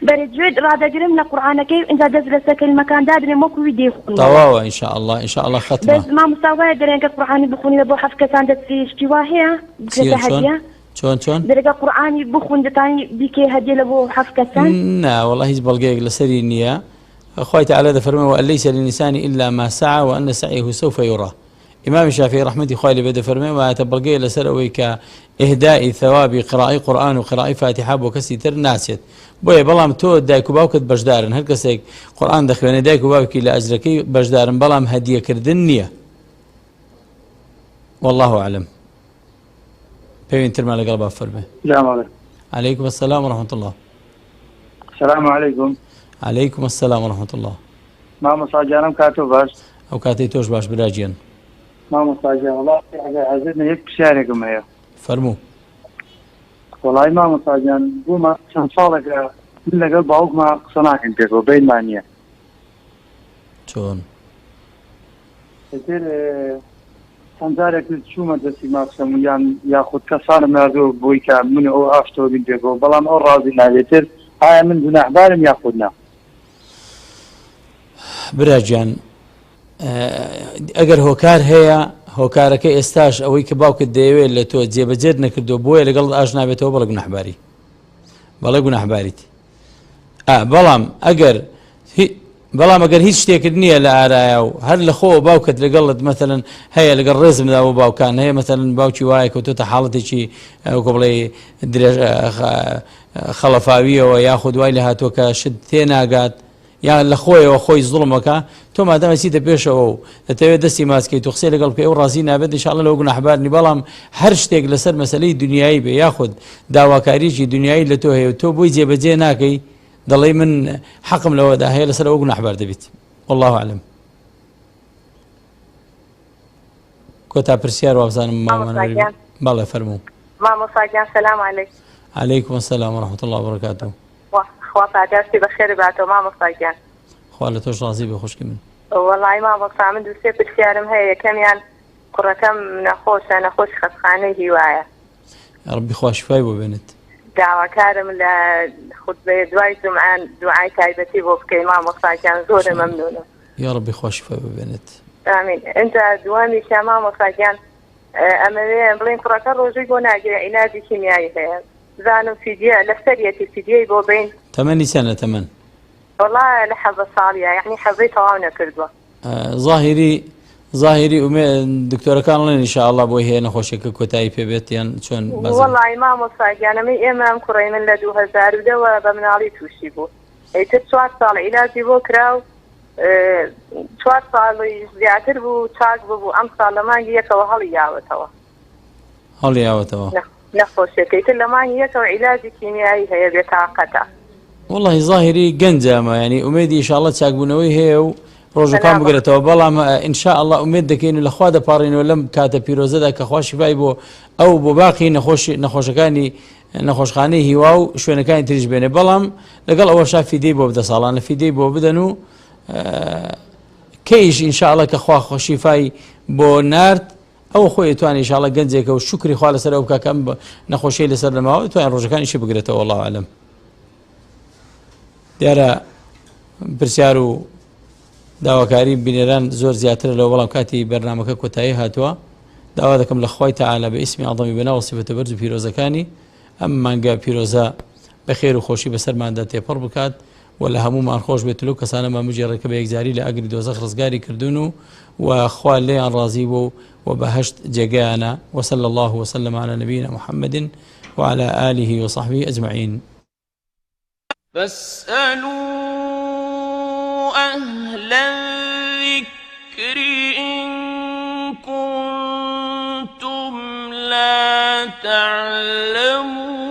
بەرێ گوێ ڕادەگرم لە قورئانەکەی و ئینجا دەست لەسەر کەلیمەکان دادنێم وەکو وی دەیخونمەوە. تەواوە ان شاء اللە ان شاء اللە خەتمە. بەس مامۆستا وایە دەرێن کە قورئانی بخونیوە بۆ حەفت کەسان دەچی شتی وا هەیە بکرێتە هەدیە؟ چۆن چۆن؟ دەرێ قورئانی بخون دەتانی بیکەی هەدیە لە بۆ حەفت کەسان؟ نا وەڵا هیچ بەڵگەیەک لەسەری نییە خوای تعالی دەفەرمێ وأن ليس للإنسان إلا ما سعى وأن سعيه سوف يرى ئیمامی شافعی ڕەحمەتی خوای لێ بێ دەفەرمێ ئەم ئایەتە بەڵگەیە لەسەر ئەوەی کە ئیهدائی ثەوابی قرائەی قورئان و قرائەی فاتیحە بۆ کەسی تر ناچێت بۆیە بەڵام تۆ دایک و باوکت بەشدارن هەر کەسێک قورئان دەخوێنێ دایک و باوکی لە ئەجرەکەی بەشدارن بەڵام هەدیەکردن نییە والله اعلم پێوین ترمان لەگەڵ با فەرمێ سلام علیکم علیکم السلام ورحمة الله سلام علیکم علیکم السلام ورحمة الله مامۆستا گیانم کاتۆ باش. ئەو کاتەی تۆش باش برا گیان. مامۆستا گیان وەڵا ئەگەر حەزت نە یەک پرسیارێکم هەیە. فەرموو. وەڵایی مامۆستا گیان بۆ چەند ساڵێکە من لەگەڵ باوکما قسە ناکەین پێکەوە بەینمان نییە. چۆن؟ ئیتر چەند جارێک چوومە دەستی ماچکەم و یان یاخود کەسانم ناردووە بۆی کە من و ئەو ئاشتەوە بین پێکەوە بەڵام ئەو ڕازی نابێتر ئایا من گوناحبارم یاخود نا؟ برا گیان ئەگەر هۆکار هەیە هۆکارەکە ئێستاش ئەوەی کە باوکت دەیەوێت لە تۆ جێبەجێت نەکردو بۆیە لەگەڵ ئاش نابێتەوە بەڵێ گوناحباری بەڵێ گوناحباریت بەڵام ئەگەر بەڵام ئەگەر هیچ شتێکت نییە لە ئارایا و هەر لە خۆوە باوکت لەگەڵت مەتەلەن هەیە لەگەڵ ڕێزمدا بۆ باوکان هەیە مەتەلەن باوکی وایە کەوتۆتە حاڵەتێکی وەکو بڵێ درێژ خەڵەفاویەوە یاخود وای لە هاتووە کە شت تێناگات یا لە خۆیەوە خۆی زوڵمەکە تۆ مادەم ئەچیتە پێشەوە و دەتەوێت دەستی ماچکەیت و قسەی لەگەڵ بکەی ئەو ڕازی نابێت ان شاء الله لەوە گوناحبار نی بەڵام هەر شتێک لەسەر مەسەلەی دنیایی بێ یاخود داواکاریەکی دنیایی لە تۆ هەیە و تۆ بۆی جێبەجێ ناکەی دەڵێی من حەقم لەوەدا هەیە لەسەر ئەوە گوناحبار دەبیت والله اعلم کۆتا پرسیار وابزانم مامۆستا گیان بەڵێ فەرموو مامۆستا گیان سلام علیک علیکم السلام ورحمة الله وبرکاته خوا پاداشتی بەخێر باتەوە مامۆستا گیان خوا لە تۆش ڕازی بێ خوشکی من وەڵی مامۆستا من دوو سێ پرسیارم هەیە یەکەمیان کوڕەکەم نەخۆشە نەخۆش خەستخانەی هیوایە ربی خوا شفای بۆ بێنێت. داواکارم لە خوتبەی دوای جومعە دوعای تایبەتی بۆ بکەی مامۆستا گیان زۆر مەمنونم. یاڕەبی خوا شفای بۆ بێنێت. ئامین ئینجا دووەمیشیان مامۆستا گیان ئەمەوێ بڵێن کوڕەکە ڕۆژووی بۆ ناگرێ عیلاجی کیمیایی هەیە بزانم فیدیە لەسەریەتی فیدیەی بۆ بەین. تەمەنی چەنە تەمەن؟ وەڵا لە حەڤدە ساڵیە یەعنی حەڤدەی تەواو نەکردووە. زاهیری زاهیری ئومێ دکتۆرەکان ڵێن ان شاء اللە بۆی هەیە نەخۆشیەکە کۆتایی پێ بێت یان چۆن وەڵی مامۆستا گیان ئەمەی ئێمە ئەم کوڕەی من لە 2010 وە بە مناڵی تووشی بوو ئیتر چوار ساڵ عیلاجی بۆ کرا و چوار ساڵی زیاتر بوو چاک ببوو ئەم ساڵ لە مانگی یەکەوە هەڵی یاوەتەوە. هەڵی یاوەتەوە. نەخۆشیەکەی تر لە مانگی یەکەوە عیلاجی کیمیایی هەیە بێتاقەتە. وەڵاهی زاهیری گەنجە ئەمە یانی ئومێدی ئیشاڵڵە چاکبوونەوەی هەیە و ڕۆژەکان بگرێتەوە بەڵام ان شاء اللە ئومێد دەکەین و لە خوا دەپاڕینەوە لەم کاتە پیرۆزەدا کە خوا شیفای بۆ ئەو بۆ باقی نەخۆشی نەخۆشەکانی نەخۆشخانەی هیوا و شوێنەکانی تریش بێنێ بەڵام لەگەڵ ئەوەشا فیدەی بۆ بدە ساڵانە فیدەی بۆ بدەن و کەیش ان شاء اللە کە خوا شیفای بۆ نارد ئەو خۆی توانێ ان شاء اللە گەنجێکە و شوکری خوا لەسەر ئەو بکا کە ئەم نەخۆشیەی لەسەر نەماوە توانێ ڕۆژەکانیشی بگرێتەوە واللە اعلم دیارە پرسیار و داواکاری بینەران زۆر زیاترە لەوە بەڵام کاتی بەرنمەکە کۆتایی هاتووە داوا دەکەم لە خوای تەعالا بە ئیسمی ئەعظەمی بەنا و سیفەتە بەرز و پیرۆزەکانی ئەم مانگە پیرۆزە بە خێر و خۆشی بەسەرماندا تێپەڕ بکات و لە هەموومان خۆش بێت لەو کەسانەمان بگێڕێ کە بە یەکجاری لە ئاگری دۆزەخ ڕزگاری کردوون و و خوا لێیان ڕازی بوو و بەهەشت جێگەیانە وصلى الله وسلم على نبينا محمد وعلى آله وصحبه أجمعين. فاسألوا أهل الذکر إن کنتم لا تعلمون.